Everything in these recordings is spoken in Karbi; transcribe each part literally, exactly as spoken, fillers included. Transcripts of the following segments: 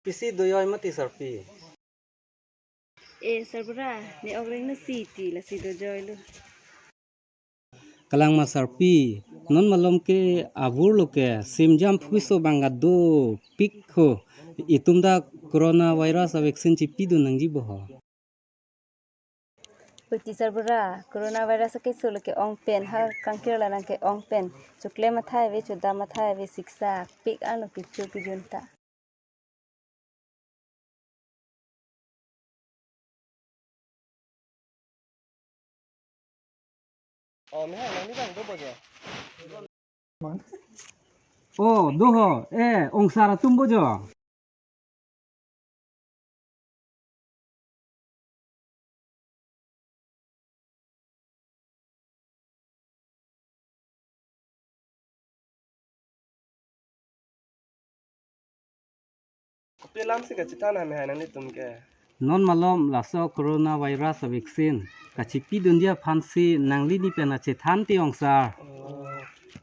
Pisi doyoi mati sarpi. E sarbura, ne ok reng na si ti lasi dojoilo. Kalang ma sarpi, non malom ke avur lo ke, simjam phuso bang dopik ho, itum ta coronavirus a vaccine chipidun nangji bo ho. Pati sarbura, coronavirus ke solo ke ong pen, ha kangkir lanang ke ong pen, chukle mathai ave, chuda mathai ave, siksa pik ano kichu kijun ta. Oh, mehai, nangli bang do bo jo. Oh, do ho. Eh, ongsar atum bo jo. Kopi alam si kachethan ha mehai nanglitum ke? Non malom laso coronavirus a vaccine kachipidunji aphansi nangli ni pen achethan ti ongsar. Oh,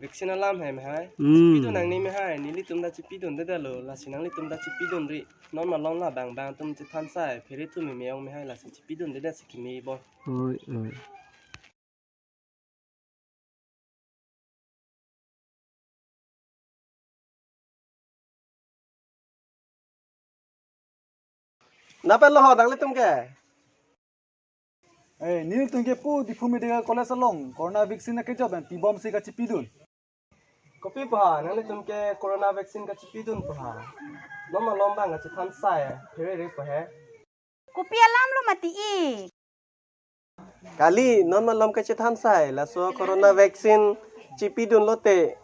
vaccine alam hai mehai. Hmm. Chipidun nangji mehai, nelitum ta chipidundedetlo, lasi nanglitum ta chipidunri. Non malom la bang bang atum chethan sai, phere thu meme ong mehai, lasi chipidundedet si kimi bo. Oi, oi. Napa lo ho nanglitum ke? Eh, nelitum ke pu Diphu Medical College along corona vaccine akejok pen pibom si kachipidun. Kopi pa nanglitum ke corona vaccine kachipidun pa? Non malom bang kachethan sai, phere re pa he. Kopi alam lo mati ik. Kali, non malom kachethan sai, laso corona vaccine chipidun lote,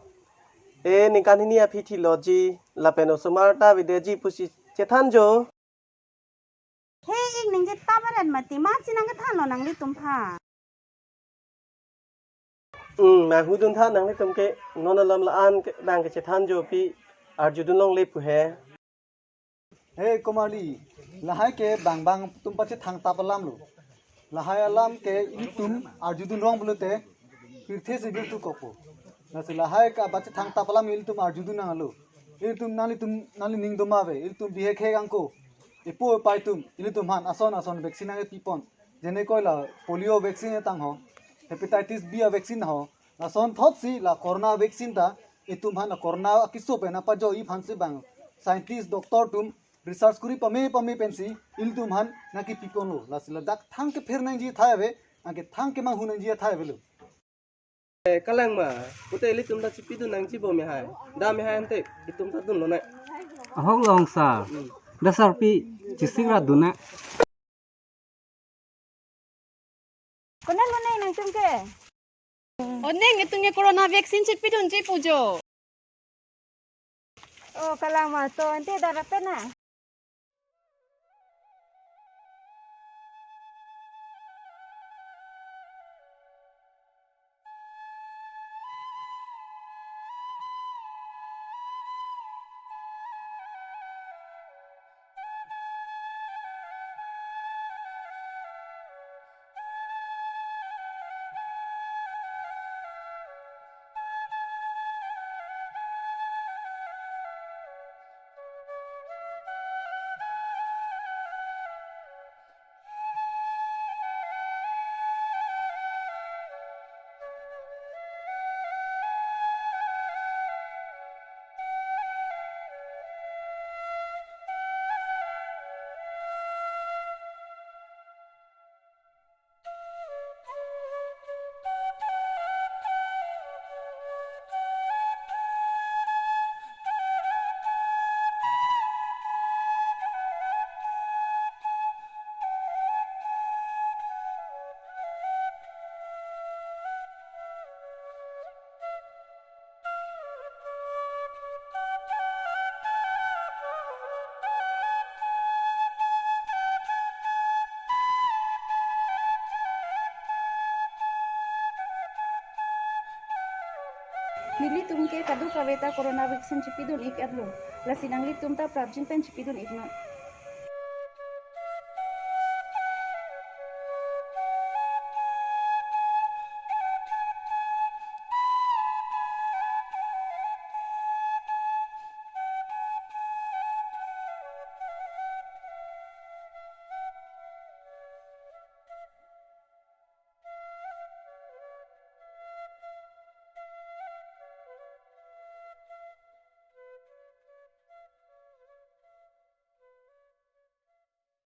e ningkan hini aphi thiloji, lapen osomar ta avedeji pusi chethan jo. He ik ningje ta barat mati, ma chinang kethan lo nanglitum pha. Hmm, nang hudun tha nanglitum ke, non alam la-an ke, bang kachethan jo pi, arjudun longle pu he. He komarli, lahai ke bang bang atum pachethang tap alam lo. Lahai alam ke ilitum arjudun rong pulote, pirthe si birtu kokpo. Lasi lahai ke pachethang tap alam ilitum arjudun nanglo. Ilitum nanglitum nanglining doma ave, ilitum bihek hek angko. Epo epai atum, ilitum han ason ason vaccine nangkepipon. Jene koi la polio vaccine etang ho, hepatitis B a vaccine ho. Lason thotsi la corona vaccine ta, itum han a corona akiso pen apajoi aphansi bang scientist doctor atum research kuri pame pame pensi ilitum han nangkepipon lo. Lasi ladak thang kepher nangji athai ave, anke thang kemanghu nangji athai ave lo. Eh, kalang ma, pute ilitum ta chipidun nangji bo mehai. Da mehai ante, itum ta dun lonang. Ahok lo ongsar. Hmm. Da sarpi, chisik ra dun nang. Konat lo neng nangtum ke? O neng, itum ke corona vaccine chipidunji pu jo. O kalang ma to, ante da rapet na. Nelitum ke kadokave ta corona vaccine chipidun ik-etlo. Lasi nanglitum ta prapjin pen chipidun ik non.